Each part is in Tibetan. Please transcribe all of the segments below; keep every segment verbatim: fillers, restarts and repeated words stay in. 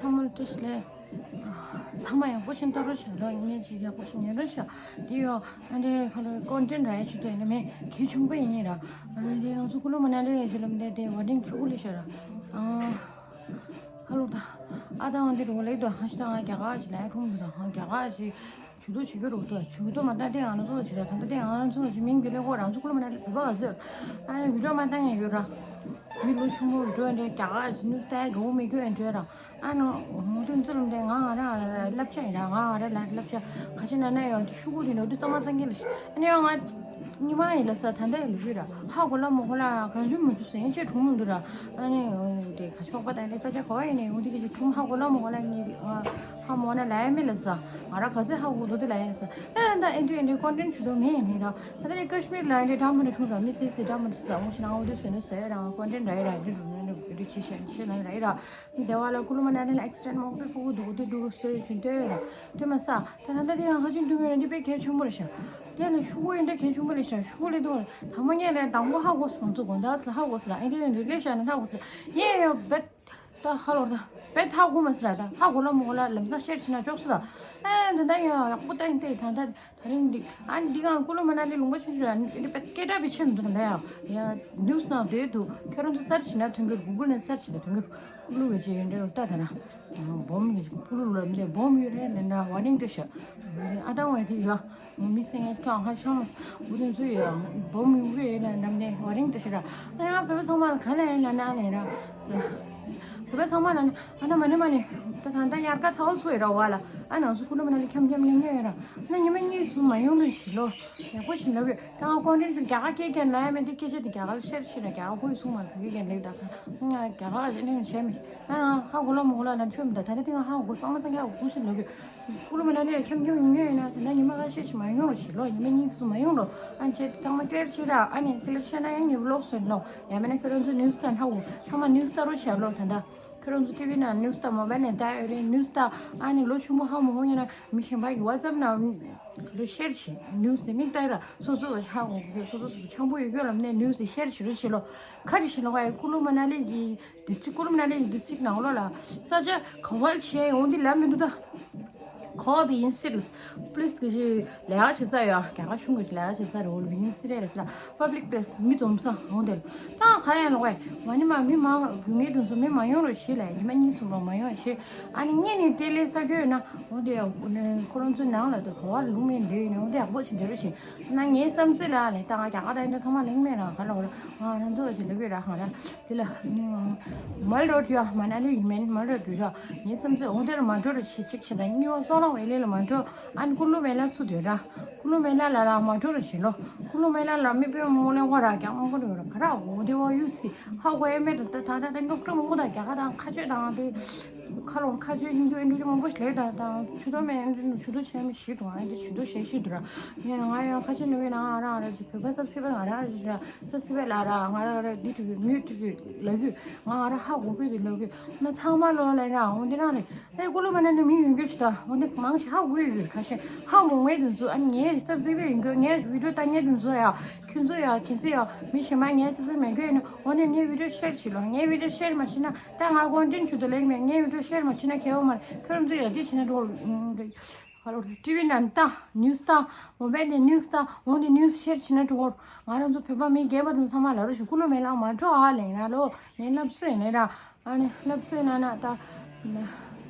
ཚང་མ་བཀྲ་ཤིས་བདེ་ལེགས། ཚང་མ་ཡག་པོ་ཞིག་ལྟ་རོགས་བྱ་རོགས། ངས་ཅིག་ཡག་པོ་ཞིག་ཉན་རོགས་བྱ། འདི་ཡོ། ཨ་འདྲའི་ཁ་ལོ་ཀོན་ཊེན་ར་ཡ་ཆུ་དོན་ནི་མེད་གལ་ཆུང་པོ་ཡིན་ར། ཨ་འདི་ང་ཚོ་ཀུ་ལུ་མ་ན་ལི་ཡ་ཆུ་ལམ་འདི་དེ་ཝར་ཌིང་ཆུ་ཀུ་ལི་ཤ་ར། ཨ་ཁ་ལོ་ད་ཨ་ད་ང་འདི་རོ་ལེགས་དོ། ཧང་ཤི་ད་ང་རྒྱ་གར་ཞིག་ལ་ཡ་ཁུང་གི་ར། ཧང་རྒྱ་གར་ཞིག་ཇུས་གཏོགས་བྱེད་ཀྱི་རོགས་དོ། ཇུས་གཏོགས་མ་བཏང་སྟེ་ང་རང་ཚོ་ཞིག་ད་ད་ལྟ་དེ་ང་རང་ཚོ་ཞིག་མིང་དེ་ལས་ཁོ་རང་ཚོ་ཀུ་ལུ་མ་ན་ལི་བོད་པ་ག་ཚོད། ཨ་ནི་བི་ཌིའོ་མ་བཏང་ཡ་ཡོད་ར། མི་ལོ་ཆུང་མོ་བི་ཌིའོ་འདྲ་རྒྱ་གར་ཞིག་ནུ་སྟ་ག་འོ་མི་ཁྱོད་འདྲ་ར། ཨ་ནི་ངོ་དོན་ཚུལ་ལུང་དེ་ང་ང་ར་ང་ར་བསླབ་བྱ་ཡིན་ར། ང་ང་ར་ལ་བསླབ་བྱ་ག་ཤེད་ན་ན་ཡོང་དུ་ཤུ་གུ་རི་ནོ་དུ་གཙང་མ་གཙང་གི་ལ་ཤི། ཨ་ནི་ཡང་ང་ཉི་མ་ཡིན་ལ་ས་ད་ལྟ་ཡི་ལུ་གུ་ར། ཧ་གོ་ལ་མོ་གོ་ལ་གང་བྱུང་མི་བྱུང་ཟེར་ཡིན་ཆེ་གྲུང་མི་འདུག་ར། ཨ་ནི་དེ་ག་ཤོག་པ་ད་ནི་ས་ཆ་གོ་བ་ཡིན་ནི་འོ་དེ་གི་ཅི་གྲུང་ཧ་གོ་ལ་མོ་གོ་ལ་ངི་ཧ་མོ་ན་ལ་ཡ་མི་ལ་ས། ང་ར་ག་ཚད་ཧ་གོ་དུ་དེ་ལ་ཡ་ས། ཨ་ད་ཨེ་འདྲ་ཨེ་འདྲ་ཀོན་ཊེན་ཞུ་དོ་མེད་ཡིན་ནི་ར། ད་ད་ནི་ཀ་ཤི་མིར་ལ་ཡ་འདྲ་གྲང་མི་འདྲ་ཆུང་ས་མི་སེ་སེ་གྲང་མི་འདྲ་ས་འོ་ཤི་ན་འོ་དེ་སེ་ནི་སེ་ར་ཀོན་ཊེན་ར་ཡ་ར་འདྲ་རུ་ནི་འདྲ་རུ་ཆེ་ཤ་ཤེ་ན་ར་ཡ་ར། དེ་བ་ལ་ཀུ་ལུ་མ་ན་ལི་ལ་ཨེག་སི་ཌེན་མང་པོ་ཕུ་གུ་འདུག་དེ་འདུག་སེ་ཆུན་ཏེ་ར། དེ་མ་ས་དེ་ད་ལྟ་དེ་ཡང་ཧ་ཅིང་འདུག་ཡོད་ན་འདི་དཔེ་གལ་ཆེན་པོ་རེད་ཤག་དེ་ལ་ཤུ་གུ་ཡིན་འདྲ་གལ་ཆེན་པོ་རེད་ཤག་ཤུ་གུ་ལས་དུ་ད་མ་ཉལ་ལས་དང་པོ་ཧ་གོ་སོང་ཚུ་དགོང་དག་སུ་ཧ་གོ་སི་ར། ཨེ་འདྲ་ཡོད་འདུག་ལས་ཤག་ནི་ཧ་གོ་སི་ར། ཡེ་ཡོ་བེད་ད་ཧ་ལོ་ད་བེད་ཧ་གོ་མ་སི་ར། ད་ཧ་གོ་ལ་མོ་གོ་ལ་ལམ་སང་ཤེར་ཕྱིན་ན་ཆོག་སི་ད། ཨེ་ད་ད་ཡང་ཡག་པོ་ད་ཡིན་ཏེ་ད་ད། ད་རིང་འདི་ཨ་ནི་འདི་གང་ཀུ་ལུ་མ་ན་ལི་ལུང་པ་ཆུང་ཆུང་ཨ་ནི་འདི་པད་སྐད་གྲགས་པའི་ཆེད་མི་འདུག་ན་ཡང་ཡ་ནིའུ་སི་ནང་བསྡད་འདུག་ཁྱོད་རང་ཚོ་སར་ཆི་ན་ཐོན་གྱི་རེད། གུ་གུལ་ནས་སར་ཆི་ན་ཐོན་གྱི་རེད། ཀུ་ལུ་གི་ཆེད་ཡོད་འདྲ་ལྟ་ད་ན་བོམ་གི་ཀུ་ལུ་ལ་མི་བོམ་ཡོད་རེད་ལ་ན་ཝ་རིང་ཏེ་ཤ་ཨ་ད་ཝ་དེ་ཡ་མི་སེང་ངེ་ཁྱོད་ཧ་ཤང་འུ་དུ་ཚོ་ཡ་བོམ་ཡོད་རེད་ལ་ནམ་ནས་ཝ་རིང་ཏེ་ཤ་ར། ཨ་ཡ་བོད་པ་ཚང་མ་ལ་ག་ལ་ཡིན་ལ་ན་ལས་ར། བོད་པ་ཚང་མ་ལ་ནི་ཨ་ན་མ་ནི་མ་ནི་ད་ད་ད་དབྱར་ཁ་ཚ་བོ་ཚོ་ཡོད་ར་བ་ལ་ཨ་ནང་ཚོ་ཀུ་ལུ་མ་ན་ལི་འཁྱམ་འཁྱམ་ལེན་ཉོ་ཡོད་ར། ཨ་ན་ཉི་མ་གཉིས་གསུམ་མ་ཡོང་ལུས་ཞིག་ལོ་ཡག་པོ་ཞིག་ལབ་ཡོད། ད་ང་ཀོན་ཊེན་ཚོ་རྒྱ་གར་སྐད་རྒྱག་ན་ཡ་མེད་དེ་སྐད་ཆ་དེ་རྒྱ་གར་ཤེར་ཤེར་ར་རྒྱ་གར་ཁོ་ཡི་གསུང་མ་བོད་སྐད་རྒྱག་ལེགས་ད་ཁ་ང་རྒྱ་གར་ཞེ་ནས་བྱས་མི་ཨ་ན་ཧ་གོ་ལ་མོ་གོ་ལ་ན་ཆོས་མི་འདུག་ད་ནི་དེ་ང་ཧ་གོ་གསང་མ་གསང་རྒྱ་གོ་ཞིག་ལབ་ཡོད། ཀུ་ལུ་མ་ན་ལི་ཡ་འཁྱམ་འཁྱམ་ཡོང་ཡོད་ན་ད་ལྟ་ཉི་མ་ཁ་ཤས་ཤིག་མ་ཡོང་རོགས་ཞེས་ལོ། ཉི་མ་གཉིས་སུ་མ་ཡོང་རོགས། ཨ་ནི་བྱས་ཚང་མ་ཀླེར་ཤེས་ར། ཨ་ནི་ཀླེར་ཤེས་ན་ཡང་ངའི་ལོག་སོན་ལོ། ཡང་མིན་ན་ཁྱོད་རང་ཚོ་ནིའུ་སི་ལྟ་ཧ་གོ་ཚང་མ་ནིའུ་སི་ལྟ་རོགས་བྱས་ལོ། ད་ལྟ་ཁྱོད་རང་ཚོ་ཊི་ཝི་ནང་ནིའུ་སི་ལྟ་མོ་བལ་ནས་ལྟ་ཡོད་རེད་ནིའུ་སི་ལྟ། ཨ་ནི་ལོ་ཆུང་པོ་ཧ་མ་གོ་ཡིན་ན་མི་གཞན་པ་གི་ཝ་ཙབ་ནང་ལོ་ཤེར་བྱེད་ནིའུ་སི་དེ་མིག་ལྟ་ཡོད་ར། སོ་སོ་ཧ་གོ་གི་སོ་སོ་སོ་སོ་ཆང་པོ་ཡོད་ཡོད་ལ་མིན་ནས་ནིའུ་སི་ཤེར་བྱེད་རོགས་བྱེད་ལོ། ཁ་རི་བྱེད་ལོ། ཨ་ཡ་ཀུ་ལུ་མ་ན་ལི་གི་ཌིས་ཊིག་ཀུ་ལུ་མ་ན་ལི་ཌིས་ཊིག་ནང་ལོགས་ལ་ས་ཆ་ག་བ་ལ་བྱས་འོང་འདི་ལབ་མི་འདུག་ད། ཁོ་བི་ཡིན་སི་རེད། པུ་ལིས་གི་ཞིག་ལས་ཀ་བྱེད་ས་ཡོད། རྒྱ་གར་གཞུང་གི་ཞིག་ལས་ཀ་བྱེད་ས་རེད། འོ་བི་ཡིན་སི་རེད་ལ་ས་པབ་ལིག་པི་ལེ་སི་མི་འཛོམས་ས་འོང་དེ་ལ་ད་ག་ཡང་ལོག་པས་མ་ནི་མ་མི་མང་རྒྱུ་ངའི་དུང་སོ་མི་མ་ཡོང་རོགས་ཞེས་ལ་ཉི་མ་གཉིས་གསུམ་པ་མ་ཡོང་ཞེས། ཨ་ནི་ངས་ནི་དེ་ལས་ས་ཁྱོད་ན་འོ་དེ་ཁོ་རང་ཚོའི་ནང་ལ་དེ་ག་བ་ལུང་མེད་འདི་ཡོད་ནི་འོ་དེ་ཡག་པོ་ཞིག་འདི་རུ་ཞིག་ན་ངའི་བསམ་ཚུལ་ལ་ལས་ད་ང་རྒྱ་གར་ད་ཡིན་ན་ཐོག་མ་ལེང་མེད་རང་ག་ལ་འོ་ལ་ང་རང་ཚོ་ཞིག་ལ་གོས་ར་ཧང་ར། དེ་ལ་མལ་རོ་ཊི་ཡ་མ་ན་ལི་ཡིན་མིན་མལ་རོ་ཊི་ཡ་ངའི་བསམ་ཚུལ་འོ་དེར་མ་འགྲོ་རུ་ཞིག་ཅིག་བྱེད་ན་གཉིས་པ་སོ་ལང་བའི་ལི་ལ་མ་འགྲོ། ཨ་ནི་ཀུ་ལུ་མེ་ལ་ཚུ་དོད་ར། ཀུ་ལུ་མེ་ལ་ལ་ར་མ་འགྲོ་རུ་ཞིག་ལོ། ཀུ་ལུ་མེ་ལ་ལ་མི་དཔོན་མོ་ལེ་ཝ་ར་རྒྱ་མང་པོ་རེད་ར་ག་ར་འོ་དེ་བ་ཡུ་སི་ཧ་གོ་ཨེ་མེད་དུ་ད་ད་ད་ད་ཉོག་ཀྲོ་མང་པོ་དང་རྒྱ་གར་དང་ཁ་ཆོས་དང་དེ་ཁ་ལོང་ཁ་ཆོས་ཧིན་དུ་ཨེ་འགྲོ་ཆོས་མང་པོ་ཞིག་ལེ་ད་དང་ཆུ་དོ་མེ་ཨེ་འགྲོ་ཆུ་དོ་བྱས་མི་ཞིག་དང་ཨེ་འགྲོ་ཆུ་དོ་བྱས་ཞིག་དུ་ར། ཡང་ང་ཡང་ཁ་ཆོས་ནུ་བའི་ནང་ང་རང་ར་ཅིག་བོད་པ་སབ་སི་བ་ང་རང་ར་ཅིག་ར། ས་སི་བེ་ལ་ར་ང་ར་ར་འདི་ཀྲུ་གི་མུ་ཀྲུ་གི་ལ་གུ་ང་ར་ཧ་གོ་གི་དེ་ལ་གུ་མ་ཚང་མ་ལོ་ལ་ར་འོ་འདི་རང་རེད། ཨེ་ཀུ་ལུ་མ་ན་ནི་མི་ཡོད་གི་ཞུ་ད་འོ་འདི་མང་ཆེ་ཧ་གོ་གི་ཡོད་ཁ་ཤས་ཧ་མོ་ངའི་དུ་ཚོ་ཨ་ངའི་རི་སབ་སི་བེ་ཡིན་གི་ངའི་བི་ཌིའོ་ལྟ་ངའི་དུ་ཚོ་ཡ་ཁྱོད་ཚོ་ཡ་ཁྱེད་ཚོ་ཡ་མི་གཞན་མ་ངའི་སབ་སི་མེད་གི་ཡིན་ན་འོ་ནི་ངའི་བི་ཌིའོ་ཤེར་བྱེད་ལོ། ངའི་བི་ཌིའོ་ཤེར་མ་བྱེད་ན་ད་ང་ཀོན་ཊེན་ཊི་ཞུ་དུ་ལེགས་མེད། ངའི་བི་ཌིའོ་ཤེར་མ་བྱེད་ན་ཁྱེད་འོ་མ་ཁྱོད་རང་ཚོ་ཡ་དེ་བྱེད་ན་འགྲོ། ཧ་ལོ། ཊི་ཝི་ནང་ལྟ། ནིའུ་སི་ལྟ། མོ་བལ་ནས་ནིའུ་སི་ལྟ། འོང་དེ་ནིའུ་སི་ཤེར་བྱེད་ན་འགྲོ། ང་རང་ཚོ་བོད་པ་མི་སྒེར་པ་དང་ཚང་མ་ལ་རོ་ཞུ་ཀུ་ལོ་མེ་ལ་མ་འགྲོ་ཨ་ལེ་ན་ལོ། ངའི་སློབ་གསོ་ཡིན་ནའི་ར། ཨ་ནི་སློབ་གསོ་ཡིན་ན་ན་ད།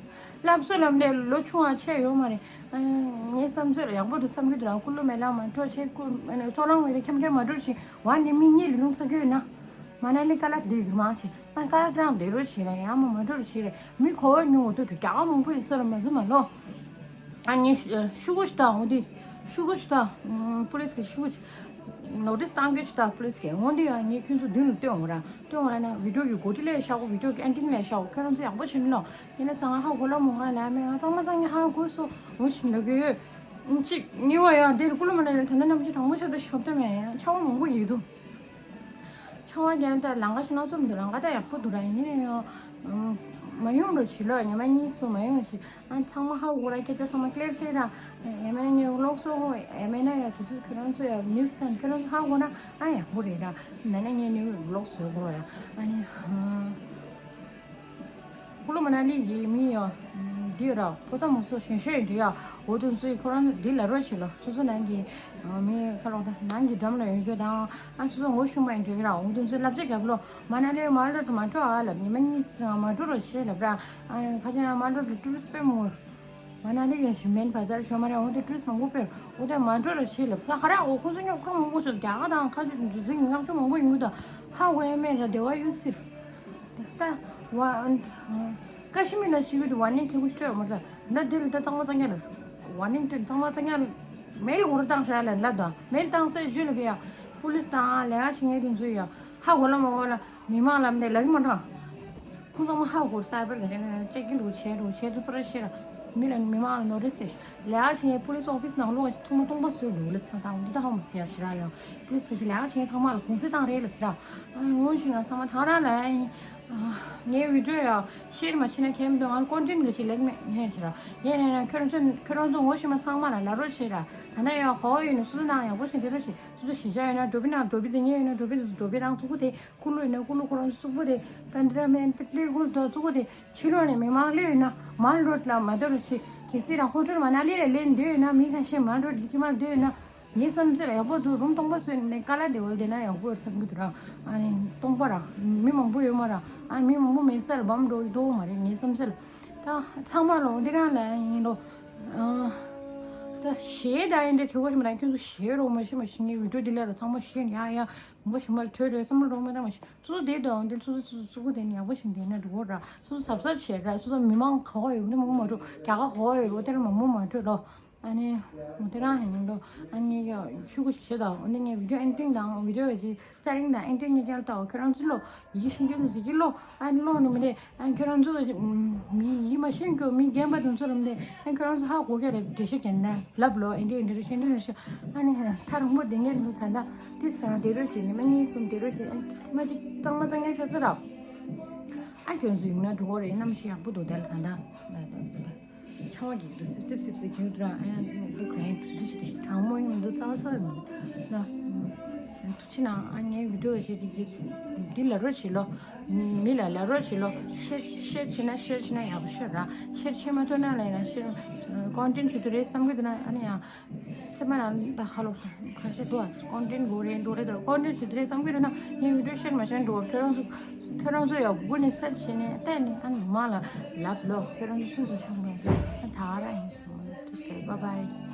སློབ་གསོ་ལམ་ལས་ལོ་ཆུང་བ་ཆེ་ཡོད་མ་རེད། ཨ་ནི་ངའི་བསམ་ཚུལ་ཡག་པོ་འདུག་བསམ་གྱི་འདུག་ཀུ་ལོ་མེ་ལ་མ་འགྲོ་ཆེ་ཀུ་ཨ་ནི་ཚོ་ལང་བའི་རེ་འཁྱམ་འཁྱམ་མ་འགྲོ་ཞིང་བ་ནི་མི་གཉིས་ལ་ལུང་ས་གྱོད་ཡོད་ན། མ་ན་ལི་ཀ་ལ་དེ་གི་མང་ཆེ། ཨ་ཀ་ར་ཀྲང་དེ་རུ་ཞིག་ལ་ཡང་མ་མ་འགྲོ་རུ་ཞིག་ལ་མི་གོ་བ་ཉུང་བ་དུ་དུ་རྒྱ་གར་མང་པོ་ཡི་སོ་ལ་མ་ཟུ་མ་ལོ། ཨ་ནི་ཤུ་གུ་ཤུ་ད་འོ་དེ་ཤུ་གུ་ཤུ་ད་པུ་ལིས་གི་ཤུ་གུ་ནོ་ཊིས་བཏང་གི་ཤུ་ད་པུ་ལིས་གི་འོ་དེ་ཨ་ནི་ཁྱོད་ཚོ་མདུན་ལ་སྟོན་འོ་ར་སྟོན་འོ་ར་ན་བི་ཌིའོ་གི་གོ་ཏི་ལས་ཤག་གོ་བི་ཌིའོ་གི་ཨན་ཏིང་ལས་ཤག་གོ་ཁྱོད་རང་ཚོ་ཡག་པོ་བྱེད་མི་ལོ། ཡིན་ན་ས་ང་ཧ་གོ་ལ་མོ་ང་ལ་མེ་ང་ཚང་མ་ཚང་གི་ཧ་གོ་སོ་འོ་ཞིག་ལ་གི་ཡོད། གཅིག་གཉིས་པ་ཡང་དེར་ཀུ་ལོ་མ་ན་ལ་ད་ལྟ་ནམ་ཅི་གྲང་མོ་ཆགས་ཏེ་ཤོབ་ཏེ་མེད་ཡང་ཆ་བ་མང་པོ་ཡིན་འདུག་ཆང་བ་རྒྱན་ད་ལང་ཀ་ཞིག་ན་ཚོམ་འདུག་ལང་ཀ་ད་ཡག་པོ་འདུག་ར་ཡིན་ནའི་ཡང་མ་ཡོང་རོ་ཞིག་ལོ་ཉི་མ་གཉིས་སུ་མ་ཡོང་ཞིག་ཨ་ཚང་མ་ཧ་གོ་ར་ཁྱེད་ཚོ་ཚང་མ་ཀླེབ་ཤེས་ར་ཨེ་མེ་ན་ངའི་ལོག་སོ་ཧོ་ཨེ་མེ་ན་ཡ་དུས་ཚོད་ཁྱོད་རང་ཚོ་ཡ་ནིའུ་སི་ཚན་ཁྱོད་རང་ཚོ་ཧ་གོ་ན་ཨ་ཡག་པོ་རེད་ར་མེ་ན་ངའི་ནིའུ་ལོག་སོ་གོ་ར་ཡ་ཨ་ནི། ཀུ་ལུ་མ་ན་ལི་གི་མི་ཡོད། འདི་ཡོད་ར། ཕོ་ཚང་མང་ཚོགས་གཞོན་གཞོན་ཡོད་འདྲི་ཡ། འོ་དུ་ཚོས་ཁོ་རང་འདི་ལ་རོགས་བྱེད་ལོ། སོ་སོ་ནང་གི་མི་ཁ་ལོག་ད་ནང་གི་འགྲམ་ལ་ཡོད་རྒྱུ་དང་། ཨ་སོ་སོ་ངོ་ཤེས་པ་ཡིན་འདྲི་ཡ་ར། འོ་དུ་ཚོས་བསླབ་བྱ་རྒྱབ་ལོ། མ་ན་ལི་མ་ལོ་དུ་མ་འགྲོ་ཨ་ལབ། ཉི་མ་གཉིས་མ་འགྲོ་རོགས་བྱེད་ལབ་ར། ཨ་ཁ་ཆེ་ན་མ་ལོ་དུ་ཊུ་རི་སི་པེ་མོ། མ་ན་ལི་ཡང་ཞིག་མེན་བ་ཛར་ཤོ་མ་རེ། འོ་དེ་ཊུ་རི་སི་མང་པོ་སྤེལ། འོ་དེ་མ་འགྲོ་རོགས་བྱེད་ལབ། ད་ཁ་ར་འོ་ཁོ་ཚོ་ཉོ་ཁོ་མང་པོ་ཞིག་རྒྱ་གར་དང་ཁ་ཆེ་དུ་འཛིང་ངག་ཆུ་མང་པོ་ཡིན་གི་ད། ཧ་གོ་ཡ་མེད་ར། དེ་བ་ཡུ་སིར། ད་བ་ཀ་ཤི་མིར་ལ་ཞིག་གི་ཝར་ནིང་ཐེ་གུ་སྤྲོད་མ་ད། ད་དེ་ལ་ད་གཙང་མ་གཙང་རྐྱང་ལ་ཝར་ནིང་ཐེ་གཙང་མ་གཙང་རྐྱང་མེལ་འོར་བཏང་ཤག་ལ་ལ་ད་མེལ་བཏང་སའི་རྗེས་ལ་བས་ཡ་པུ་ལིས་དང་ལས་ཀ་བྱེད་མཁན་དེ་ཚོ་ཡ་ཧ་གོ་ལ་མ་གོ་ལ་མི་མང་ལ་མ་དེ་ལ་གི་མ་དྲང་། ཁོང་ཚང་མ་ཧ་གོ་སའི་བར་ག་ཅན་ཅེག་གིན་འགྲོ་བྱས་འགྲོ་བྱས་དུ་པར་ཤེས་ར། མི་ལ་མི་མང་ལ་ནོ་རིས་ཏེ་ལས་ཀ་བྱེད་མཁན་པུ་ལིས་ཨོ་ཕིས་ནང་ལོགས་ཐོག་མ་སྟོང་པ་བཟོས་འདུག་ལ་ས་དང་འདི་ད་ཧ་མ་ཟེར་ཡ་ཞེ་དྲག་ཡོད། པུ་ལིས་ཁ་ཅིག་ལས་ཀ་བྱེད་མཁན་ཚང་མ་ལ་གུང་སེང་བཏང་རེད་ལ་ཟེར་ར། ཨ་ངོ་ཤེས་ང་ཚང་མ་ཐང་ར་ལ་ཡིན། ངའི་བི་ཌིའོ་ཡ་ཤེར་མ་བྱེད་ན་ཁྱད་མི་འདུག་ང་ཀོན་ཊེན་ག་ཞིག་ལེགས་མེད་ངས་ཞེ་ར། ཡིན་ནའི་ན་ཁྱོད་རང་ཚོ་ཁྱོད་རང་ཚོ་ངོ་ཤེས་མ་ཚང་མ་ལ་ལ་རོགས་བྱེད་ར། ད་ནས་ཡང་གོ་བ་ཡོད་ན་སོ་སོ་ནང་ཡག་པོ་བྱེད་དེ་རོགས་བྱེད། སོ་སོ་གཞིས་ཆགས་ཡོད་ན་འགྲོ་བི་ན་འགྲོ་བི་དེ་ངས་ཡོད་ན་འགྲོ་བི་འགྲོ་བི་རང་ཚུགས་པོ་དེ། ཀུ་ལུ་ཡིན་ན་ཀུ་ལུ་ཁོ་རང་ཚོ་གཙུག་པོ་དེ། པན་དྲ་མན་པི་ལི་ཀུལ་དུ་གཙུག་པོ་དེ། ཕྱི་ལོགས་ནས་མི་མང་སླེབས་ཡོད་ན་མལ་རོཌ་ལ་མ་འདོར་རོགས་བྱེད། གལ་སྲིད་རང་ཧོ་ཊེལ་མ་ན་ལི་ལ་སླེབས་འདོད་ཡོད་ན་མི་ཁ་ཤས་མལ་རོཌ་ཀྱི་ཁྱིམ་མ་སྡོད་ཡོད་ན། ངའི་བསམ་ཚུལ་ཡག་པོ་འདུག་རུམ་སྟོང་པ་བཟོས་ནས་ཀ་ལ་དེ་བོ་དེ་ན་ཡག་པོ་ཡོད་བསམ་གི་འདུག་ར། ཨ་ནི་སྟོང་པ་ར་མི་མང་པོ་ཡོད་མ་ར། ཨ་མི་མང་པོ་མེད་ས་ལ་བམ་འགྲོ་གི་འདུག་མ་རེད་ངའི་བསམ་ཚུལ། ད་ཚང་མ་ལོ་འདི་རང་ལ་ཡིན་ལོ། ཨ་ད་གཞས་ད་ཡིན་འདྲ་ཁྱོད་གོ་ཞིག་མ་ར། ཁྱོད་ཚོ་གཞས་རོགས་མ་ཤེས་མ་ཤེས། ངའི་བི་ཌིའོ་འདི་ལ་ར་ཚང་མ་གཞས་ཡ་ཡ། མགོ་ཞིམ་པར་བྲོས་བྲོས་བསམ་བློ་གཏོང་མ་གཏོང་མ་ཤེས། སོ་སོ་བསྡད་དང་འདིར་སོ་སོ་སོ་སོ་སྐུ་དེ་ནི་ཡག་པོ་ཞིག་བསྡད་ན་འགྲིག་གོ་ར། སོ་སོ་གཟབ་གཟབ་བྱས་ར། སོ་སོ་མི་མང་ག་བ་ཡོད་འདི་མང་པོ་མ་འགྲོ། རྒྱ་གར་ག་བ་ཡོད་འོ་དེར་མང་པོ་མ་འགྲོ་ལོ། ཨ་ནི་འོ་དེ་རང་ཡིན་འགྲོ། ཨ་ནི་ཡ་ཤུ་གུ་ཞིག་བྱེད་དང་འོ་ནི་ངས་བི་ཌིའོ་ཨེ་ཌི་ཊིང་དང་བི་ཌིའོ་ཞིག་རྩ་རིང་དང་ཨེ་ཌི་ཊིང་ངས་ཀྱང་ལྟ་འོ་ཁྱོད་རང་ཚོ་ལོ་ཡིག་ཤིང་སྐྱོན་ཟིག་གི་ལོ། ཨ་ནི་ལོ་ནི་མི་རེད། ཨ་ཁྱོད་རང་ཚོ་མི་ཡིད་མ་ཤེས་རྒྱུ་མི་རྒན་པ་དེ་ཚོ་རམ་ནས་ཨ་ཁྱོད་རང་ཚོ་ཧ་གོ་ག་རེད། འགྲེལ་བཤད་རྒྱབ་ན་ལབ་ལོ། ཨེ་འདྲ་ཨེ་འདྲ་རེད་ཤེས་འདྲ་རེད་ཤེས། ཨ་ནི་ཐ་རང་པོ་དེ་ངས་ལུས་ད་ལྟ་དེ་ས་དེ་རོ་ཞིག་ཉི་མ་གཉིས་གསུམ་དེ་རོ་ཞིག་ཨ་མ་ཅིག་གཙང་མ་གཙང་ངན་ཤ་ཚ་ར། ཨ་ཁྱོད་ཚོ་ཡིན་ན་འགྲོ་གོ་རེད། གནམ་གཤིས་ཡག་པོ་འདུག་དེ་ལ་ད་ལྟ་ཆར་པ་གི་འདུག་སིབ་སིབ་སིབ་སིབ་གྱིན་འདུག་ར། ཨ་ཡང་འདུག་ག་ཡང་དུས་ཚོད་ཞིག་གྲང་མོ་ཡིན་འདུག་ཚ་བ་ཚ་བ་མི་འདུག་ན། ཕྱི་ནང་ཨ་ངའི་བི་ཌིའོ་བྱེད་དེ་གི་འདི་ལ་རོ་བྱེད་ལོ། མི་ལ་ལ་རོ་བྱེད་ལོ། ཤེར་ཤེར་བྱེད་ན་ཤེར་བྱེད་ན་ཡག་པོ་ཤོད་ར། ཤེར་བྱེད་མ་ཐུབ་ན་ལ་ཡིན་ན་ཤེར་ཀོན་ཊེན་ཊི་བྱེད་དུ་རེད་བསམ་གི་འདུག་ན་ཨ་ནི་ཡང་སེམས་པ་ནང་ད་ཁ་ལོ་ཁ་ཤས་འདུག་ཨ། ཀོན་ཊེན་ཊི་དགོས་རེད་འགྲོ་རེད་ད། ཀོན་ཊེན་ཊི་བྱེད་དུ་རེད་བསམ་གི་འདུག་ན་ངའི་བི་ཌིའོ་ཤེར་མ་བྱེད་ན་འགྲོ། ཁྱོད་རང་ཚོ་ཁྱོད་རང་ཚོ་ཡག་པོ་ནས་སེར་བྱེད་ནས་བལྟས་ནས་ཨ་ནི་མ་ལ་ལབ་ལོ། ཁྱོད་རང་ཚོ་སུ་སུ་ཆུང་གི་ཨ་ད་ར་ཡིན་སོང་། ཐུགས་རྗེ་ཆེ། བྷའི་བྷའི།